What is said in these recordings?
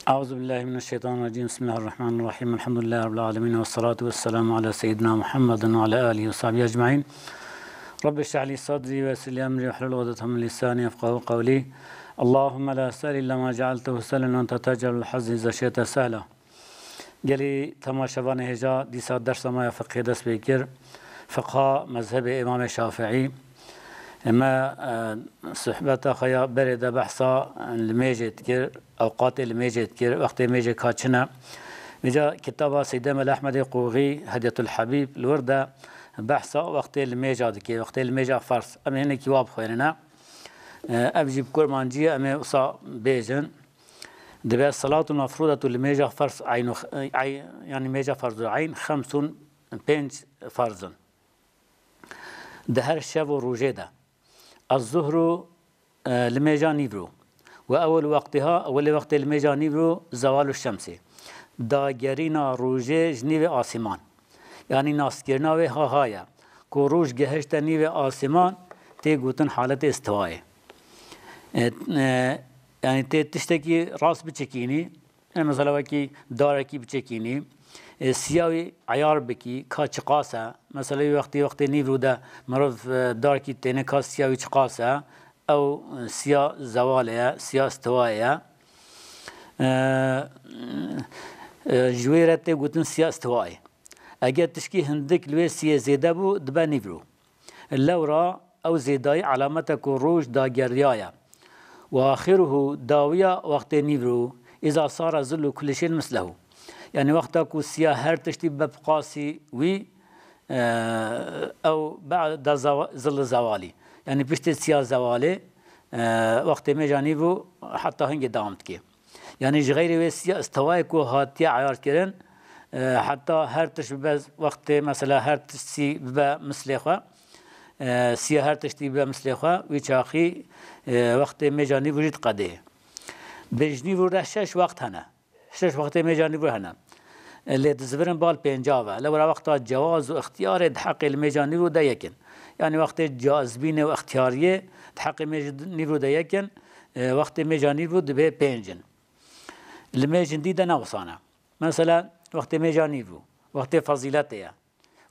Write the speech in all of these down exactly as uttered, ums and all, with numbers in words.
أعوذ بالله من الشيطان الرجيم. بسم الله الرحمن الرحيم. الحمد لله رب العالمين، والصلاة والسلام على سيدنا محمد وعلى آله وصحبه أجمعين. رب اشرح لي صدري ويسر لي أمري واحلل عقدة من لساني يفقهوا قولي. اللهم لا سهل إلا ما جعلته سهلا وأنت تجعل الحزن إذا شئت سهلا. Gelî temaşevanê hêja, dîsa dersa me ya fiqhê dest pê kir. Fiqha mezhebê Îmamê Şafiî. Me, e, sohbeta xwe ya berê de behsa limêjê dikir, ewqatê limêjê dikir, wextê mêjê ka çi ne. Vêca kitaba Seydê Mela Ehmedê Qoxî, Hedyetul Habîb, li wir de behsa wextê limêja dike, wextê limêja ferz. Em ê hinekî wa bixwênine. E, ev jî bi kurmancî ye, em ê wisa bêjin. Dibe salatun mefrudatun li mêja ferz eyn û x-, ey-, yanî mêja ferz û eyn xemsun, pênc ferz in. Di her şev û rojê de. Ez-zuhru, e, li mêja nîvro. Ve ewel waqtiha, ewelê wextê li mêja nîvro, zewalu şemsê. Dagerîna rojê ji nîvê asîman. Yanî naskirina wê ha ha ye. Ku roj gehişte nîvê asîman, tê gotin haletê îstiwayê. E, e, yanî tê tiştekî rast biçekînî, e, mesela wekî darekî biçekînî, e, siya wî eyar bikî, ka çiqas e. Mesela wî wextî, wextê nîvro de mirov, e, darekî têne, ka siya wî çiqas e, ew, e, siya zewalê ye, siya îstiwayê ye. E, e, ji wê re tê gotin siya îstiwayê. Eger tişkî hindik li wê siyê zêde bû, dibe nîvro. Lewra ew zêdayî elamete ku roj dageriyaye. Û axiruhu, dawiya wextê nîvro, îza sara zillu kulli şeyin mislehu. Yanî wexta ku siya her tiştî bibe bi qasî wî, e, ew ba'da zewa-, zilli zewalî. Yanî piştê siya zewalê, e, wextê mêja nîvro heta hingê dewam dike. Yanî ji xeyrê wê siya îstiwayê ku hatiye eyarkirin, e, heta her tişt bibe wextê, mesela her tiştî bibe mislê xwe, e, siya her tiştî bibe mislê xwe, wî çaxî, e, wextê mêja nîvro jî diqedê. Bêjnîvro re şeş wext hene. Şeş wextê mêja nîvro hene. E, lê dizivirin bal pênca ve. Lewra wexta cewaz û ixtiyarê di heqê li mêja nîvro de yekin. Yanî wextê caizbînê û ixtiyariyê di heqê mêj-, nîvro de yekin, e, wextê mêja nîvro dibê pênc in. Li mêj hindî de ne wisa ne. Mesela, wextê mêja nîvro, wextê fezîletê ye.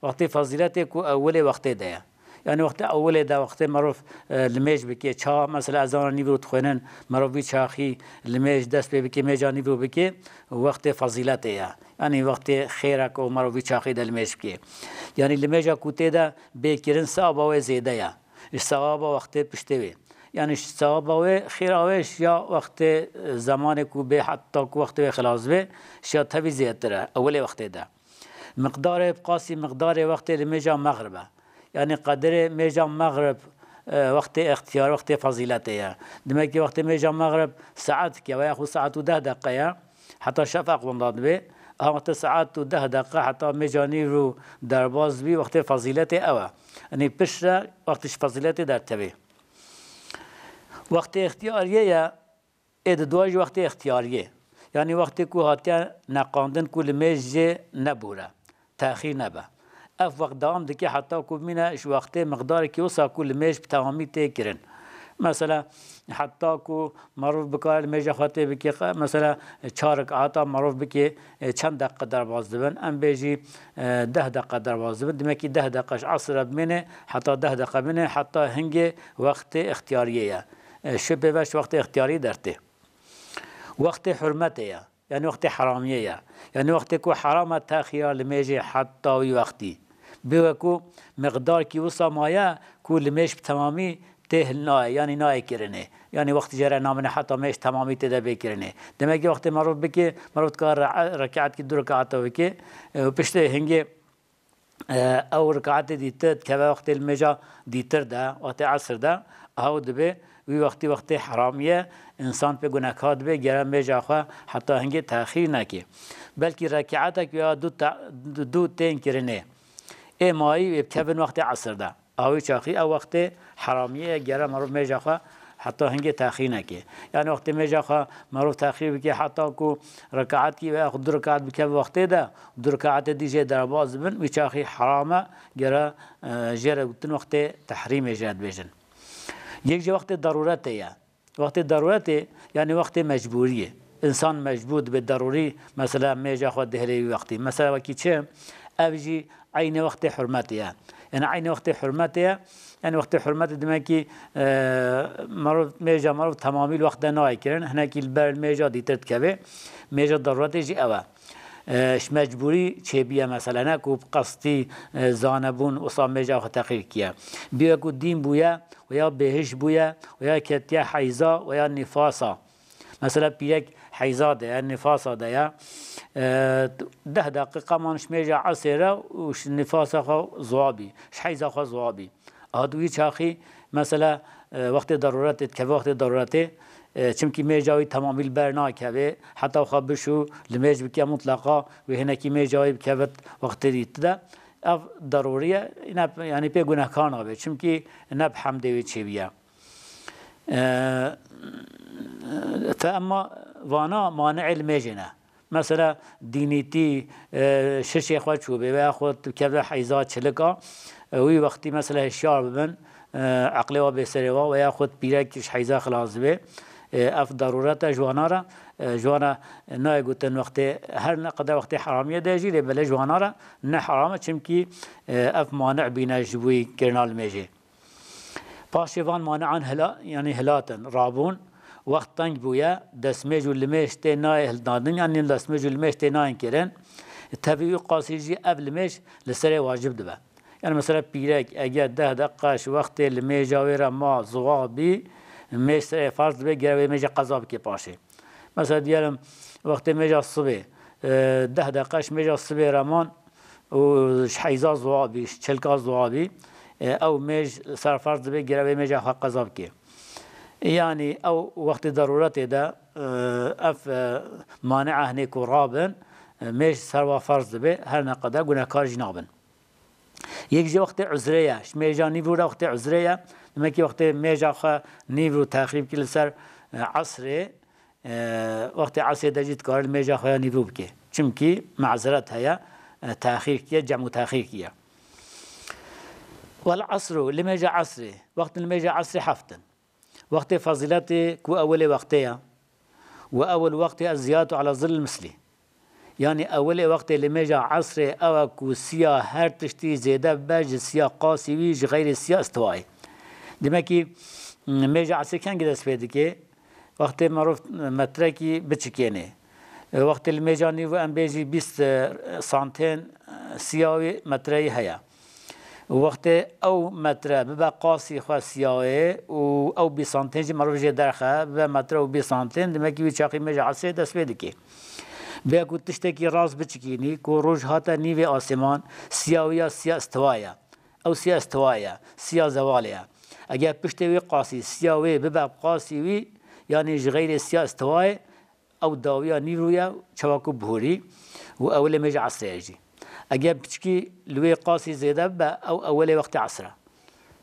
Wextê fezîletê ku ewilê wextê de ye. Yanî wextê ewilê de, wextê merov, e, limêj bike, ça, mesela ezana nîvro dixwênin, merov vî çaxî limêj dest pê bike, mêja nîvro bike, wextê fezîletê ye. Yanî wextê xêrek û merov vî çaxî de limêj bike. Yanî limêja ku tê de bê kirin sewaba wê zêde ye. Ji sewaba wextê piştê wê. Yanî ji sewaba wê, xêra wê ji ya wextê, e, zemanê ku bê heta ku wextê wê xilas bê, ji ya tevî zêdetir e, ewilê wextê de. Miqdarê bi qasî miqdarê wextê li mêja mexrib e. Yanî qedirê mêja mexrib, e, wextê extiyar, wextê fezîletê ye. Demek ki wextê mêja mexrib saet ke, veya xwe saet û deh deqe ye, heta şefeq winda dibe. Aha wextê saet û deh deqe heta mêja nîvro derbas bî, wextê fezîletê ew e. Yanî piştre wextê ji fezîletê dertevê. Wextê extiyariyê ye, ê di dua jî wextê extiyariyê. Yanî wextê ku hatiye neqandin ku limêj jê nebûre, texîr nebe. Ev wext dewam dike heta ku bimîne ji wextê miqdarekî wisa ku limêj bi temamî tê kirin. Mesela, heta ku merov bikare limêja xwe tê bike, qe-, mesela, çar rikata merov bike, e, çend deqe derbas dibin? Em bêjî, e, deh deqe derbas dibin. Demek ki deh deqe ji esr re bimîne, heta deh deqe bimîne, heta hingê wextê extiyariyê ye. E, şû pê ve ji wextê extiyariyê dertê. Wextê hurmetê ye. Yanî wextê heramiyê ye. Yanî wextê ku heram e texîra limêjê heta wî wextî. Bê wekû miqdarkî wisa maye ku limêj bi temamî tê hilnayê, yanî nayê kirinê. Yanî wextî jê re namine heta mêj temamî tê de bê kirinê. Demek ki wextê merov bike, merov dikare re-, rekaetkî du rekaeta bike, e, û piştê hingê, e, ew rekaetê dîtir dikeve wextê limêja dîtir de, wextê esr de, ew dibe, wî wextî wextê heramî ye, însan pê gunehkar dibe, gere mêja xwe heta hingê texîr neke. Belkî rekaetek ya du te-, du, du tên kirinê. Ê mayî wê bikevin wextê esr de. Awî çaxî ew wextê heramiyê ye, gere merov mêja xwe heta hingê texîr neke. Yanî wextê mêja xwe merov texîr bike heta ku rekaetkî veya xwe du rekaet bikeve wextê de, du rekaetê dî jê derbas dibin, wî çaxî heram e, gere, e, jê re gotin wextê tehrîmê jê dibêjin. Yek jî wextê derûretê ye. Wextê derûretê, yanî wextê mecbûriyê. Însan mecbûr dibe, derûrî, mesela, mêja xwe dihêle wî wextî. Mesela, wekî çi? Ev jî eynê wextê hurmetê ye. Yani eynê wextê hurmetê ye. Yani wextê hurmetê demek ki, e, merov, mêja merov temamî li wext de nayê kirin. Hinekî li ber mêja dîtir dikeve. Mêja derûretê jî ew e. E, ji mecbûrî çêbûye mesela, ne ku bi qestî, e, zanebûn wisa mêja xwe teqîr kiye. Bî wekû dîn bûye, we ya bêhiş bûye, we ya ketiye heyza, we ya nîfasa. Mesela pîrek heyza de ye, nîfasa de ye. E, deh deqîqa man ji mêja esê re û ji nîfasa xwe ziwa bî, ji heyza xwe ziwa bî. Hat wî çaxî, mesela, e, wextê derûretê dikeve, wextê derûretê, e, çimkî mêja wî temamî li ber nakeve, heta xwe bişû li mêj bike mutleqa, wê hinekî mêja wî bikevit wextê dît de. Ev derûrî ye, ne, yani pê gunehkar nabe, çimkî ne bi hemdê wê çêbûye. E, fe emma vana mani'ê li mêjê ne. Mesela dînîtî, e, şişê xwe çûbê veya xwe keve heyza çilika, e, wî wextî mesela hişyar bibin, e, eqlê wa bê serê wa veya xwe pîrek ji heyza xilas dibe. E, ev darûret e ji wana re, e, ji wana nayê gotin wextê her ne qeder wextê heramiyê de jî lê belê ji wana re ne heram e, çimkî, e, ev mani'bîne ji bo wî kirina li mêjê. Paşê van mani'an hila-, yani hilatin, rabûn, wext teng bûye, destmêj û limêj tê nayê hilnadin, yani destmêj û limêj tê nayên kirin. Tevî wî qasî jî ev limêj li serê wacib dibe. Yani mesela pîrek, eger deh deqqa ji wextê limêja wê re ma ziwa bî, mêj serê ferz dibe, gere wê mêjê qeza bike paşê. Mesela diyelim, wextê mêja sibê, e, deh deqqa ji mêja sibê re man, û ji heyza ziwa bî, ji çilka ziwa bî, e, ew mêj serferz dibe, gere wê mêja xwe qeza bike. Yani ew wextê darûretê de, e, ev, e, mani'a hinê ku rabin, e, mêj ser wa ferz dibe, her ne qeder gunehkar jî nabin. Yek jî wextê uzrê ye, ji mêja nîvû re wextê uzrê ye, demek ki wextê mêja xwe nîvû texîr kir li ser, e, esrê, E, wextê esrê de jî dikare li mêja xwe ya nîvû bike. Çimkî mazeret heye, e, texîr kiye, cem û texîr kiye. Wel esru, li mêja esrê, wextin li mêja esrê heft in. Wextê fezîletê ku ewilê wextê ye. Û ewil wextê ez ziyatu ala zil mislî. Yanî ewilê wextê li mêja esrê ew e ku siya her tiştî zêde bibe ji siya qasî wî ji xeyrê siya istiwayê. Demek ki, mêja esrê kengî dest pê dike? Wextê merov metrekî biçikênê. Wextê li mêja nîv û em bêjî bîst santên siya wî metreyî heye. Û wextê ew metre bibe qasî xwe siyawê û ew bîst santên jî merov jê derxe, bibe metre û bîst santên, demek ki wî çaxî mêja esrê dest pê dike. Bê ku tiştekî rast biçikînî, ku roj hate nîvê asêman, siya wî ya siya istiwa ye. Ew siya istiwa ye, siya zewalê ye. Eger piştê wî qasî, siya wê bibe qasî wî, yanî ji xeyrê siya istiwayê, ew dawiya nîvû ye, çawa ku bihûrî û ewilê mêja esrê ye jî. Eger piçkî li wê qasî zêde bibe, ew ewilê wextê esr e.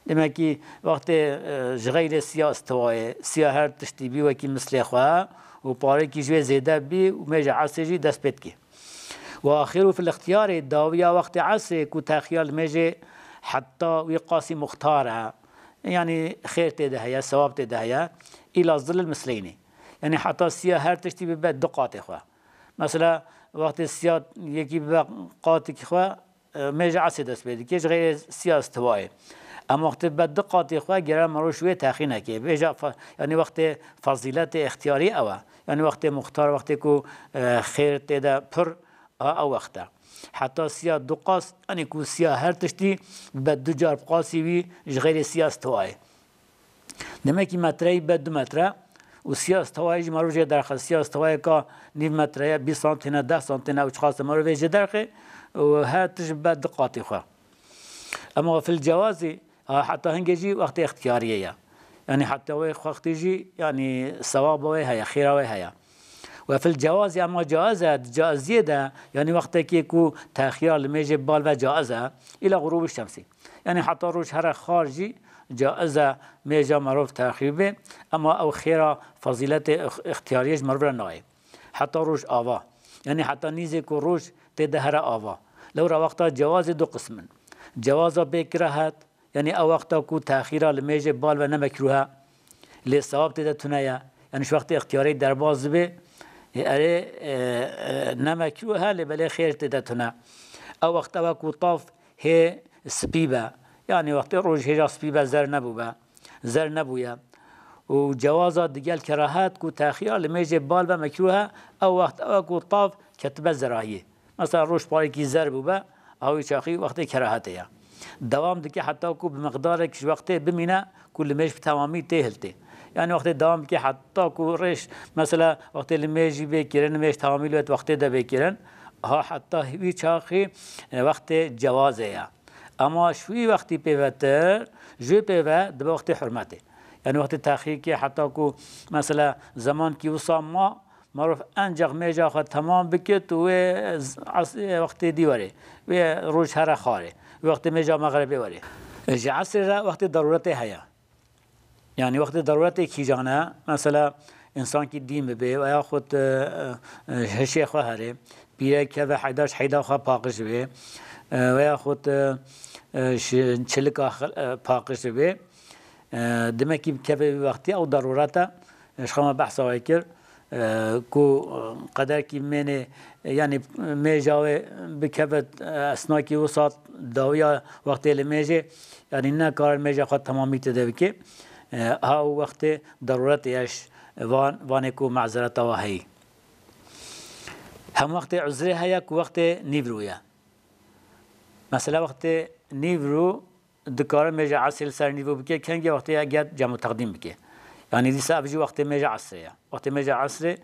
Demek ki wextê, e, ji xeyrê siya istiwayê, siya her tiştî bî wekî mislê xwe û parekî ji wê zêde bî û mêja esrê jî dest pê dikê. Û axîru fil ixtiyarê, dawiya wextê esrê ku texiyar li mêjê heta wî qasî muxtar e, yanî xêr tê de heye, sewab tê de heye, îla zilil misleynê. Yanî heta siya her tiştî bibe du qatê xwe. Mesela, wextê siya yekî bibe qatikî xwe, e, mêja esê dest pê dike, ji xeyrê siya istiwayê. Em wextê bibe du qatê xwe, gere meroj wê texî neke. Bêje fa-, yanî wextê fezîletê ixtiyarî ew e. Yanî wextê muxtar, wextê ku, e, xêr tê de pir, a, ew wext e. Heta siya du qas, yanî ku siya her tiştî bibe du car bi qasî wî ji xeyrê siya istiwayê. Demek ki metreyî be du metre û siya stewayê jî merov jê derxe. Siya stewayê ka nîv metre ye, bîst santîne, deh santîne û çiqas e merov ê jê derxe û her tişt be du qatî xwe. Ema fil cewazî, ha, heta hingê jî wextê ixtiyariyê ye. Yanî heta wê wextî jî, yanî sewaba wê heye, xêra wê heye. Ve fil cewazî, ema caiz e, di caiziyê de, yanî wextekê ku texîra li mêjê bal ve caiz e, îla xurûbî şemsî. Yanî heta roj here xar jî caiz e mêja merov texîr bê, ema ew xêra fezîletê ix-, ixtiyariyê ji merov re nayê. Heta roj ava. Yanî heta nîzê ku roj tê de here ava. Lewra wexta cewazê du qism in. Cewaza bê kirahet, yanî ew wexta ku texîra li mêjê bal ve ne mekrûh e, lê sewab tê de tune ye. Yanî ji wextê ixtiyarê derbas dibe, Erê, e, e, ne mekrûh e, lê belê xêr tê de tune. Ew wext ew e ku tav hê spî be. Yanî wextê roj hêja spî be, zer nebûbe. Zer nebûye. Û cewaza digel kerahet ku texîya limêjê bal be mekrûh e, ew wext ew e ku tav ketibe zerahiyê. Mesela roj parekî zer bûbe, ew wî çaxî wextê kerahetê ye. Dewam dike heta ku bi miqdarek ji wextê bimîne ku limêj bi temamî tê hiltê. Yanî wextê dewam dike heta ku rêj, mesela wextê limêjî bê kirin, limêj temamî li wê wextê de bê kirin, ha heta wî çaxî, e, wextê cewazê ye. Ama ji wî wextî pê ve tir, ji wê pê ve dibe wextê hurmetê. Yanî wextê texîrkê heta ku mesela zemankî wisa ma, Merov encax mêja xwe temam bikit û wê z-, es-, wextê dî werê. Wê roj here xwarê. Wê wextê mêja mexrebê werê. Ji esrê re wextê darûretê heye. Yanî wextê darûretê kîjan e? Mesela, însankî dîn bibe, veya xut, e, e, hişê xwe herê, pîrek keve heyda ji heyda xwe paqij be, e, veya xut, e, e, ji çilika xwe, e, paqij be. E, demekî bikeve wî wextî ew darûret e. Ji xwe me behsa wê kir, e, ku, e, qederkî mênê, e, yanî mêja wê bikeve, e, esnakî wisa dawiya wextê li mêjê, yanî nekare mêja xwe temamî tê de bike. E, ha û wextê darûretê ye ji van, vanê ku mezereta we heyî. Hem wextê uzrê heye ku wextê nîvro ye. Mesela wextê nîvro dikare mêja esrê li ser nîvo bike, kengê wextê eget cem û teqdîm bike. Yanî dîsa ev jî wextê mêja esrê ye. Wextê mêja esrê,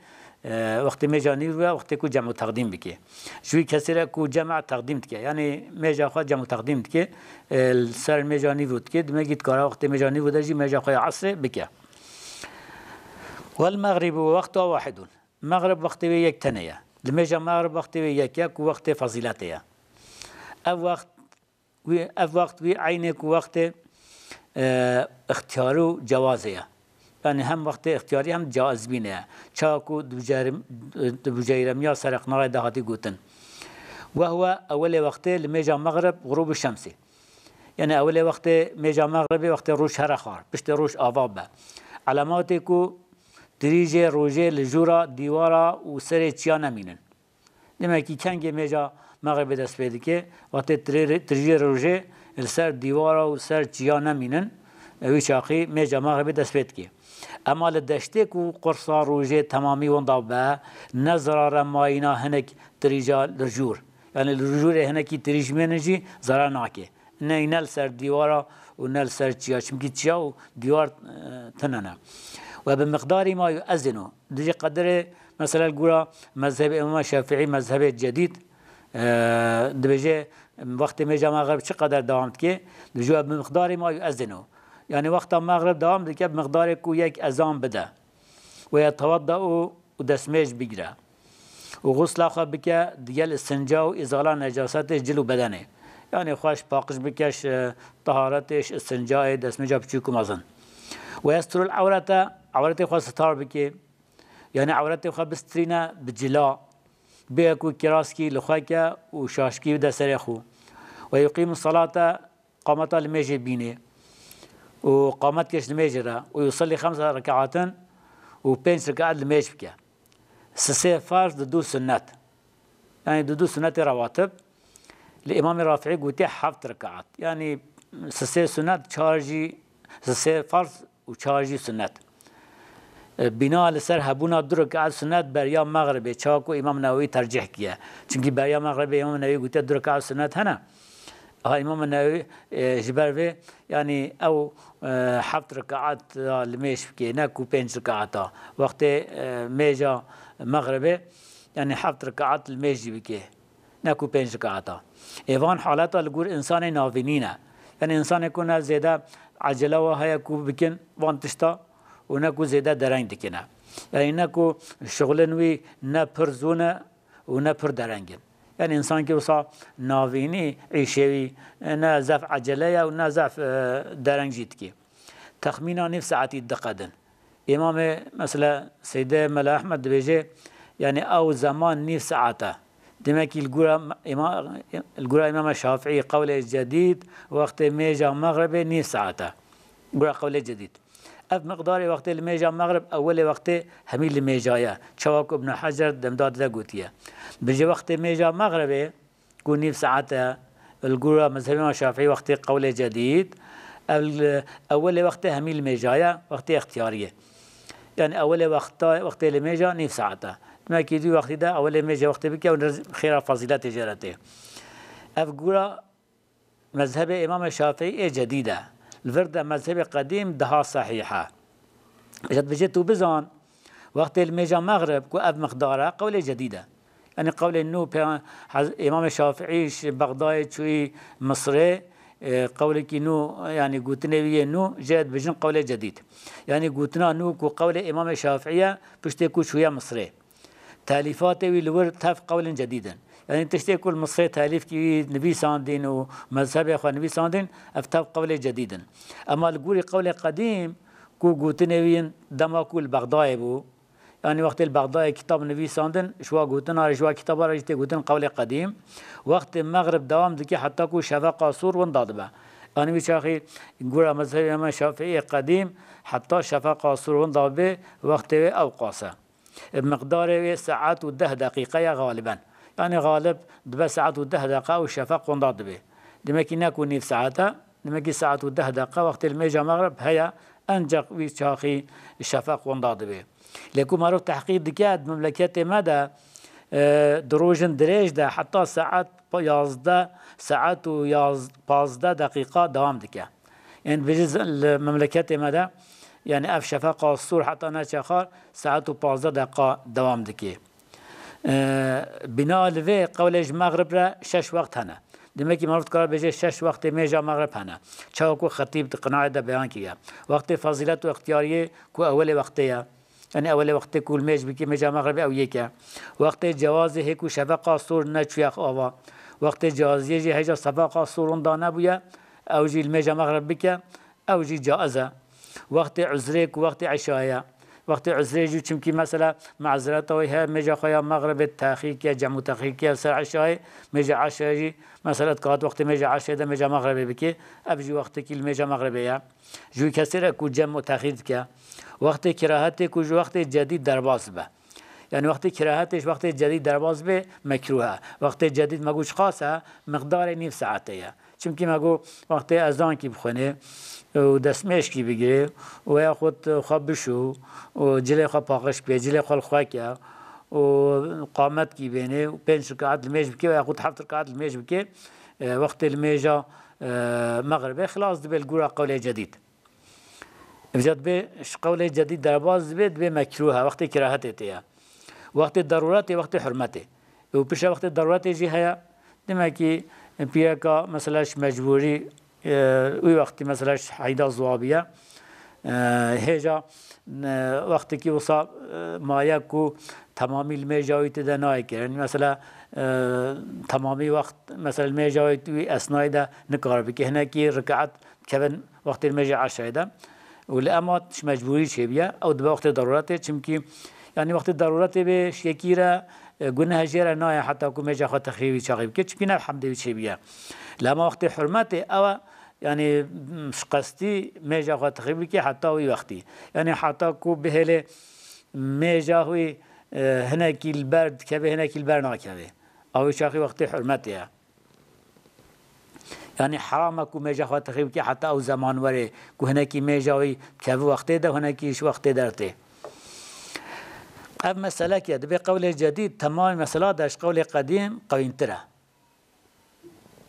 e, wextê mêja nîvro ye, wextê ku cem û teqdîm bike. Ji wî kesê re ku cem e teqdîm dike. Yanî mêja xwe cem û teqdîm dike, e, li ser mêja nîvro dike. Demekî dikare wextê mêja nîvro de jî mêja xwe ya esrê bike. Wel mexrîbu wexta wahidun. Mexrib wextê wê yek tenê ye. Li mêja mexrib wextê wê yek e ku wextê fezîletê ye. Ev wext wî, ev wext wî eynê ku wextê, e, ixtiyarî û cewazê ye. Yanî hem wextê ixtiyarî hem caizbînê ye. Çawa ku di Buceyrim-, di Buceyremiya Sereqnayê de hatî gotin. Wehwe ewelê wextê li mêja mexrib xurûbû şemsê. Yanî ewelê wextê mêja mexribê wextê roj here xwar, piştê roj ava be. Elematê ku tirîjê rojê li jûra dîwara û serê çiya nemînin. Demekî kengê mêja mexribê dest pê dike, wextê tirê-, tirîjê rojê li ser dîwara û ser çiya nemînin, wî çaxî mêja mexribê dest pê dike. Ema li deştê ku qursa rojê temamî winda be, ne zerare mayîna hinek tirîja li jûr. Yanî li jûrê hinekî tirîj mênin jî zerar nake. Ne, ne li ser dîwara û ne li ser çiya. Çimkî çiya û dîwar, e, tune ne. We bi miqdarî ma yuezinu. Dijî qedirê, mesela li gora mezhebê Îmam Şafîî, mezhebê cedîd, e, dibêje, wextê mêja mexrib çi qeder dewam dike? Dibêje we bi miqdarî ma yuezinu. Yanî wexta mexrib dewam dike, bi miqdarê ku yek ezan bide. We yetewedda û û destmêj bigire. Û xusla xwe bike digel istinca û îzala necasetê cil û bedenê. Yanî xweş paqij bike ji, e, teharetê, ji istincayê, destmêja piçûk û mezin. Ve yesturul ewrete, ewretê xwe sitar bike. Yanî ewretê xwe bistrîne bi cila. Bê ku kiraskî li xwe ke û şaşkî bide serê xwe. Ve yuqîmu salate, qameta limêjê bînê û qamet kêş limêjê re û yusellî xemse rekatin û pênc rekaet limêj bike. Sisê ferz, dudu sunnet. Yanî dudu sunnetê rewatib. Li Îmamê Rafiî gotiye heft rekaet. Yanî sisê sunnet, çar jî, sisê ferz û çar jî sunnet. E, bina li ser hebûna du rekaet sunnet beriya mexribê, çawa ku Îmam Newewî tercîh kiye. Çimkî beriya mexribê Îmam Newewî gotiye du rekaet sunnet hene. Ha Îmam Newewî, e, ji ber vê, yanî ew, e, heft rekaet ya limêj bike, ne ku pênc rekaeta. Wextê, e, mêja mexribê, yanî heft rekaet limêj jî bike. Ne ku pênc rekaeta. Ê van haleta li gor însanê navînî ne. Yanî însanê ku ne zêde ecele wa heye ku bikin van tişta û ne ku zêde dereng dikine. Yanî ne ku şixulên wî ne pir zû ne û ne pir dereng in. Yanî însankî wisa navînî îşê wî ne zef ecele ye û ne zef, e, dereng jî dikî. Texmîna nîv saetî diqedin. Îmamê, mesela, Seydê Mela Ehmed dibêje, yanî ew zeman nîv saet e. Demekî li gora îma-, li gora Îmama Şafîî qewlê cedîd, wextê mêja mexribê nîv saet e. Gora qewlê cedîd. Ev miqdarê wextê li mêja mexrib ewilê wextê hemî li mêja ye. Çawa ku Ibn Hecer demda dide gotiye. Bi jê wextê mêja mexribê ku nîv saet e, li gora mezhebê Îmam Şafîî wextê qewlê cedîd, ev li ewilê wextê hemî li mêja ye, wextê extiyariyê. Yani ewilê wexta, wextê li mêja nîv saet e. Demekî dû wextî de ewilê mêja wextê bike û xêra fazîletê jê re tê. Ev gora mezhebê Îmamê Şafîî ê cedîd e. Li vir de mezhebê qedîm daha sehîh e. Ji dibêje tu bizan, wextê li mêja mexrib ku ev miqdar e, qewlê cedîd e. Yani qewlê nû pê-, hez-, Îmamê Şafîî ji Bexdayê çûyî Misrê, e, qewlekî nû, yani gotinê wî yê nû, jê dibêjin qewlê cedîd. Yani gotina nû ku qewlê Îmamê Şafîî ye, piştê ku çûye Misrê. Telîfatê wî li wir tev qewlên cedîd in. Yanî tiştê ku li Misrê telîf kiriye, nivîsandin û mezhebê xwe nivîsandin, ev tev qewlê cedîd in. Ema li gorî qewlê qedîm ku gotinê wî yên dema ku li Bexdayê bû, yanî wextê li Bexdayê kitab nivîsandin, ji wa gotina re, ji wa kitaba re jî tê gotin qewlê qedîm. Wextê mexrib dewam dike heta ku şefeqa sûr winda dibe. Yanî wî çaxî gora mezhebê Îmam Şafîî qedîm heta şefeqa sûr winda bibe, wextê wê ewqas e. Miqdarê wê saet û deh deqîqe ye xaliben. Yanî xalib dibe saet û deh deqe û şefeq winda dibe. Demekî ne ku nîv saet e, demekî saet û deh deqe wextê li mêja mexrib heye, enceq wî çaxî şefeq winda dibe. Lê ku merov tehqîq dike, di memleketê me de, e, di rojin dirêj de heta saet yazdeh, saet û yaz-, pazdeh deqîqa dewam dike. Ên bijî li memleketê me de, yani ev şefeqa sûr heta neçe xar, saet û pazdeh deqa dewam dike. Ee, bina li vê qewlê ji mexrib re şeş wext hene. Demekî merov dikare bêje şeş wextê mêja mexrib hene. Çawa ku xetîb di qinayê de beyan kiriye. Wextê fezîlet û extiyariyê ku ewilê wextê ye. Yani ewilê wextê ku li mêj bikê, mêja mexribê ew yek e. Wextê cewazê hê ku şefeqa sûr neçûye ava. Wextê cewaziyê jî hêja şefeqa sûr winda nebûye, ew jî li mêja mexrib bike, ew jî caiz e. Wextê uzrê ku wextê eşayê ye. Wextê uzrê jî çimkî mesela mezreta wê heye, mêja xwe ya mexribê texîr ke, cem û texîr ke ser eşayê, mêja eşayê jî mesela dikat wextê mêja eşayê de mêja mexribê bike, ev jî wextekî li mêja mexribê ye. Ji wî kesê re ku cem û texîr dike. Wextê kerahetê ku ji wextê cedîd derbas be. Yani wextê kerahetê ji wextê cedîd derbas be, mekrûh e. Wextê cedîd me got çiqas e, miqdarê nîv saetê ye. Çimkî me got wextê ezankî bixwîne û destmêşkî bigire û yaxud xwe bişû û cilê xwe paqij bike, cilê xwe li xwe ke û qametkî bêne û pênc rikaet li mêj bike û yaxud heft rikaet li mêj bike, e, wextê li mêja, e, mexribê xilas dibe li gora qewlê cedîd. Evca dibe ji qewlê cedîd derbas dibe, dibe mekrûh e, wextê kerahetê tê ye. Wextê deruretê, wextê hurmetê. Û piştre wextê deruretê jî heye. Demekî piyeka mesela ji mecbûrî, e, wî wextî mesela ji heyda ziwa bûye. E, hêja, e, wextekî wisa, e, maye ku temamî li mêja wî tê de nayê kirin. Mesela, e, temamî wext, mesela li mêja wî, wî esnayê de nikare bike. Hinekî rikaet kevin wextê li mêja eşayê de. Û li ema ji mecbûrî çêbûye, ew dibe wextê deruretê. Çimkî, yanî wextê deruretê bê şekî re, e, guneh jê re nayê heta ku mêja xwe texrî wî çaxî bike. Çimkî ne hemdê wî çêbûye. Li ema wextê hurmetê ew e, yanî, m, ji qestî mêja xwe texrî bike heta wî wextî. Yanî heta ku bihêlê mêja wî, e, hinekî li ber dikeve, hinekî li ber nakeve. Ew wî çaxî wextê hurmetê ye. Yanî heram e ku mêja xwe texrîb bike heta ew zeman were ku hinekî mêja wî keve wextê de, hinekî ji wextê dertê. Ev meselek e, dibe qewlê cedîd temamê mesela de ji qewlê qedîm qewîntir e.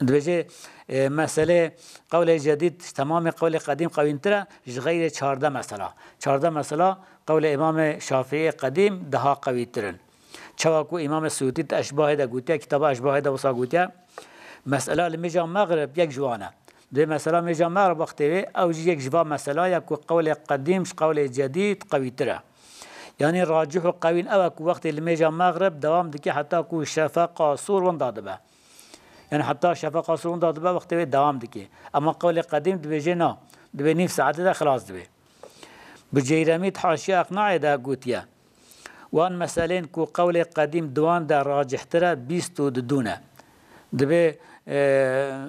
Dibêje, e, meselê qewlê cedîd ji temamê qewlê qedîm qewîntir e, ji xeyrê çardeh mesela. Çardeh mesela qewlê Îmamê Şafîî qedîm daha qewîtir in. Çawa ku Îmamê Suyûtî di Eşbahê de gotiye, kitaba Eşbahê de wisa gotiye, mesela li mêja mexrib yek ji wan e. Dê mesela mêja mexrib wextê wê, ew jî yek ji van mesela ye ku qewlê qedîm ji qewlê cedîd qewîtir e. Yanî racih û qewîn ew e ku wextê li mêja mexrib dewam dike heta ku şefeqa sûr winda dibe. Yanî heta şefeqa sûr winda dibe wextê wê dewam dike. Ema qewlê qedîm dibêje na, dibê nîv saetê de xilas dibe. Buceyremî di Haşiya Iqnaê de gotiye, wan meselên ku qewlê qedîm di wan de racihtir e, bîst û didû ne. Dibê, e,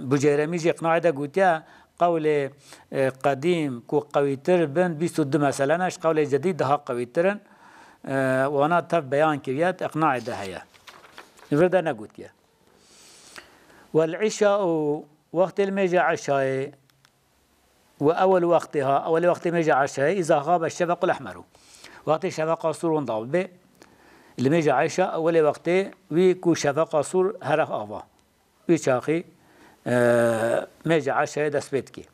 Buceyremî jî Iqnaê de gotiye, qewlê, e, qedîm ku qewîtir bin, bîst û du mesele ne, ji qewlê cedîd daha qewîtir in. E, wana tev beyan kiriye, di iqnaê de heye. Li vir de negotiye. Wel îşa û wextê li mêja eşayê û ewel wextê ha, ewelê wextê mêja eşayê, îza xabe şefequl ehmeru. Wextê şefeqa sûr winda bibe, li mêja eşa, ewelê wextê wî ku şefeqa sûr here ava. Wî çaxî, e, mêja eşayê dest pê dike.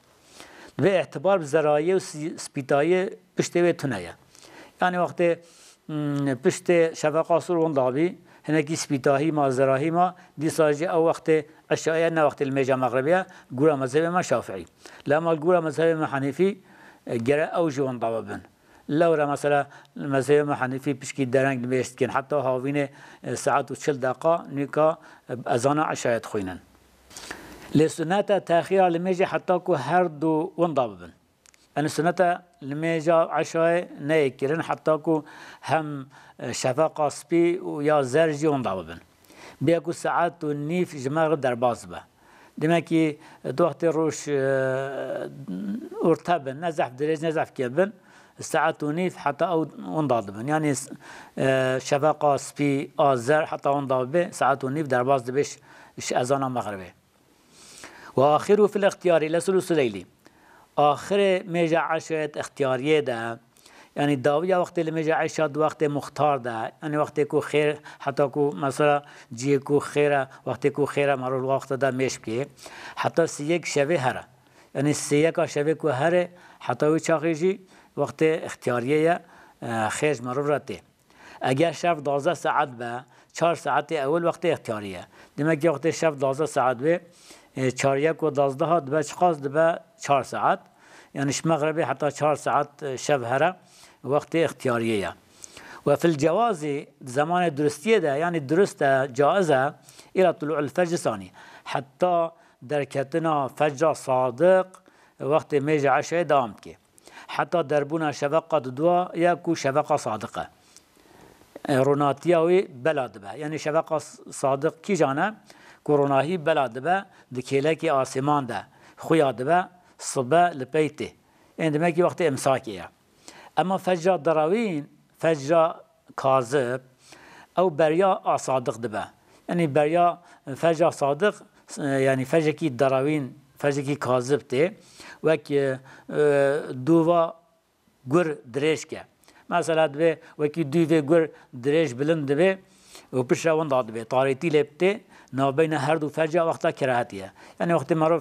Divê îtibar bi zerayê û si-, spîtayê piştê wê tune ye. Yanî wextê, mm, piştê şefeqa sûr winda bî, hinekî spîtahî ma, zerahî ma, dîsa jî ew wextê eşayê ne wextê li mêja mexribê ye, gura mezhebê me Şafîî. Lema li gura mezhebê me Henîfî, e, gere ew jî winda bibin. Lewra mesela li mezhebê me Henîfî pişkî dereng nimêj dikin. Heta havînê, e, saet û çil deqa nûka, e, ezana eşayê dixwînin. Lê sunnet e texîra li mêjê heta ku her du winda bibin. Yanî sunnet e li mêja eşayê neyê kirin heta ku hem, e, şefeqa spî û ya zer jî winda bibin. Bêya ku saet û nîv ji me re derbas be. Demekî, e, di wextê roj, e, orte bin, ne zehf dirêj, ne zehf kêr bin, saet û nîv heta ew winda dibin. Yanî, e, şefeqa spî a zer heta winda bibe, saet û nîv derbas dibe ji, ji ezana mexribê. Ve axiru fil ixtiyarî le sulusu leylî. Axirê mêja eşayê di ixtiyariyê de, yanî dawiya wextê li mêja eşa di wextê muxtar de, yanî wextê ku xêr, heta ku mesela cihê ku xêr e, wextê ku xêr e, merov li wextê de mêj bike, heta siyek şevê here. Yanî siyeka şevê ku here, heta wî çaxê jî wextê ixtiyariyê ye, e, xêr ji merov re tê. Eger şev duwazdeh saet be, çar saetê ewil wextê ixtiyarî ye. Demek ki wextê şev duwazdeh saet be, e, çar yek û duwazdeh dibe çiqas, dibe çar saet. Yani ji mexrebê heta çar saet, e, şev here wextê ixtiyariyê ye. Ve fil cewazî, di zemanê duristiyê de, yani durist e, caiz e, îla tulu'il fecr sanî. Heta derketina fecra sadiq, wextê mêja eşayê dewam dike. Heta derbûna şeveqa didua ya ku şeveqa sadiq e. E, ronatiya wî bela dibe. Yanî şeveqa s-, sadiq kîjan e? Ku ronahî bela dibe, di kêlekê asêman de xuya dibe, sibe li pey tê. Ên demek ki wextê imsakê ye. Ema fecra derawîn, fecra kazib, ew beriya a sadiq dibe. Yanî beriya fecra sadiq, e, yanî fecekî derawîn, fecekî kazib tê. Wek, e, e, dûva gur dirêj ke. Mesela dibe wekî dûvê gur dirêj bilind dibe û piştre winda dibe. Tarîtî lê tê, navbeyna her du feca wexta kerahetî ye. Yanî wextê merov,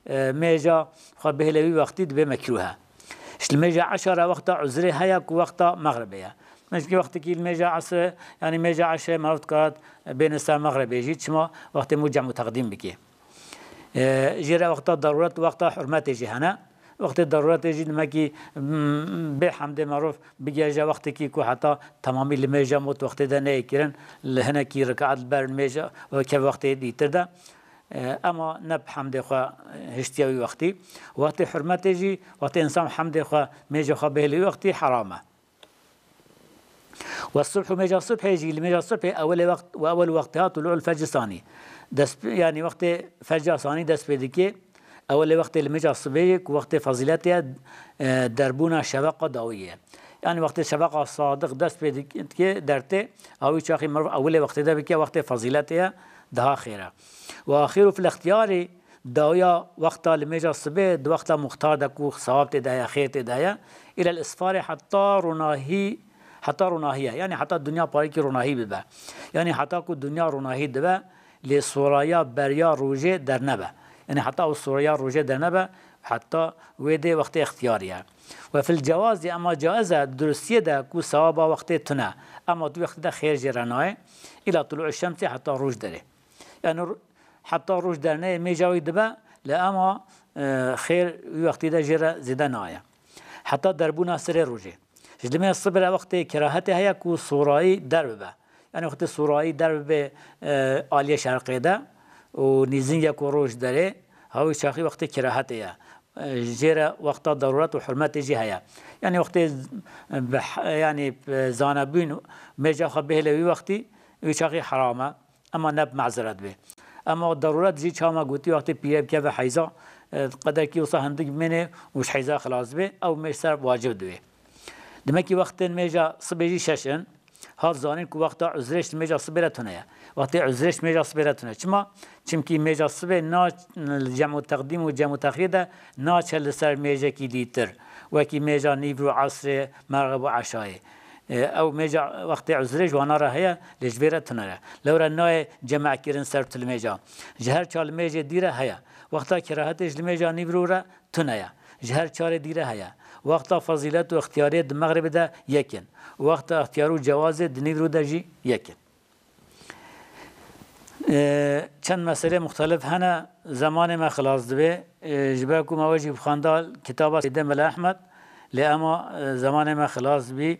e, mêja xwe bihêle wî wextî dibe mekrûh e. Ji li mêja eşa re wexta uzrê heye ku wexta mexribê ye. Mesela wextekî li mêja esrê, yanî mêja eşê merov dikaret bêne ser mexribê jî, çima wextê mû cem û teqdîm bike. E, jê re wexta darûret û wexta hurmetê jî hene. Wextê darûretê jî demekî, mm, bê hemdê merov bigihêje wextekî ku heta temamî li mêja mot wextê de neyê kirin, li hinekî rikaet li ber mêja û kev wextê dîtir de. E, ema ne bi hemdê xwe hiştiye wî wextî. Wextê hurmetê jî, wextê însan hemdê xwe, mêja xwe bihêle wî wextî heram e. Ve subh û mêja subhê jî, li mêja subhê ewelê wext, ve ewel wextiha tulu'ul fecr sanî. Dest, yanî wextê fecra sanî dest pê dike, ewelê wextê li mêja sibê ye ku wextê fezîletê ye, e, derbûna şeveqa dawî ye. Yanî wextê şeveqa sadiq dest pê dik-, dike dertê, awî çaxî merov ewelê wextê de bike, wextê fezîletê ye, daha xêr e. Ve axiru fil ixtiyarî, dawiya wexta li mêja sibê, di wexta muxtar de ku sewab tê de heye, xêr tê de heye, îlel isfarê heta ronahî, heta ronahî ye. Yanî heta dinya parîkî ronahî bibe. Yanî heta ku dinya ronahî dibe, lê soraya beriya rojê dernebe. Yanî heta ew soraya rojê dernebe, heta wê dê wextê ixtiyarî ye. Ve fil cewazî, ema caiz e, duristiyê de ku sewaba wextê tune. Ema tu wextê de xêr jê re nayê. Îla tulu'u şemsî heta roj derê. Yanî ro-, heta roj derneyê mêja wî dibe, lê ema, e, xêr wî wextî de jê re zêde naye. Heta derbûna serê rojê. Ji demê sibê re wextê kerahetê heye ku sorayî derbibe. Yanî wextê sorayî derbibe, e, aliyê şerqê de û nîzîngê ku roj derê, hawî çaxî wextê kerahetê ye. E, jê re wexta darûret û hurmetê jî heye. Yanî wextê, e, bi h-, yanî, e, zanebûn mêja xwe bihêle wî wextî, wî çaxî heram e. Ema ne bi mezeret bê. Ema darûret jî çawa me gotî, wextê pîrê bikeve heyza, e, qederkî wisa hindik bimêne û ji heyza xilas dibe, ew mêj ser wacib dibe. Demekî wextên mêja sibê jî şeş in. Hat zanîn ku wexta uzrê ji mêja sibê re tune ye. Wextê uzrê ji mêja sibê re tune. Çima? Çimkî mêja sibê na, li cem û teqdîm û cem û texîr de naçe li ser mêjekî dîtir. Wekî mêja nîvro, esrê, merxeb û eşayê. E, ew mêja wextê uzrê ji wana re heye, lê ji vê re tune ye. Lewre nayê cem'kirin ser tu li mêja. Ji her çar li mêjê dî re heye. Wexta kerahetê ji li mêja nîvro re tune ye. Ji her çarê dî re heye. Wexta fezîlet û ixtiyarê di mexribê de yek in. Wexta ixtiyar û cewazê di nîvro de jî yek in. E, çend meselê muxtelif hene, zemanê me xilas dibe. E, ji ber ku me wê jî bixwenda kitaba Seydê Mela Ehmed, lê ema, e, zemanê me xilas bî.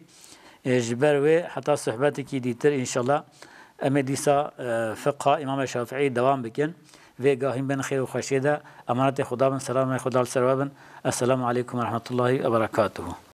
E, ji ber wê heta sohbetekî dîtir înşallah em ê dîsa, e, fiqha Îmam Şafîî dewam bikin. Vê gahîn bên xêr û xweşiyê de emanetê Xuda bin, selamê Xuda li ser we bin. Esselamu aleykum ve rahmetullahi ve berekatuhu.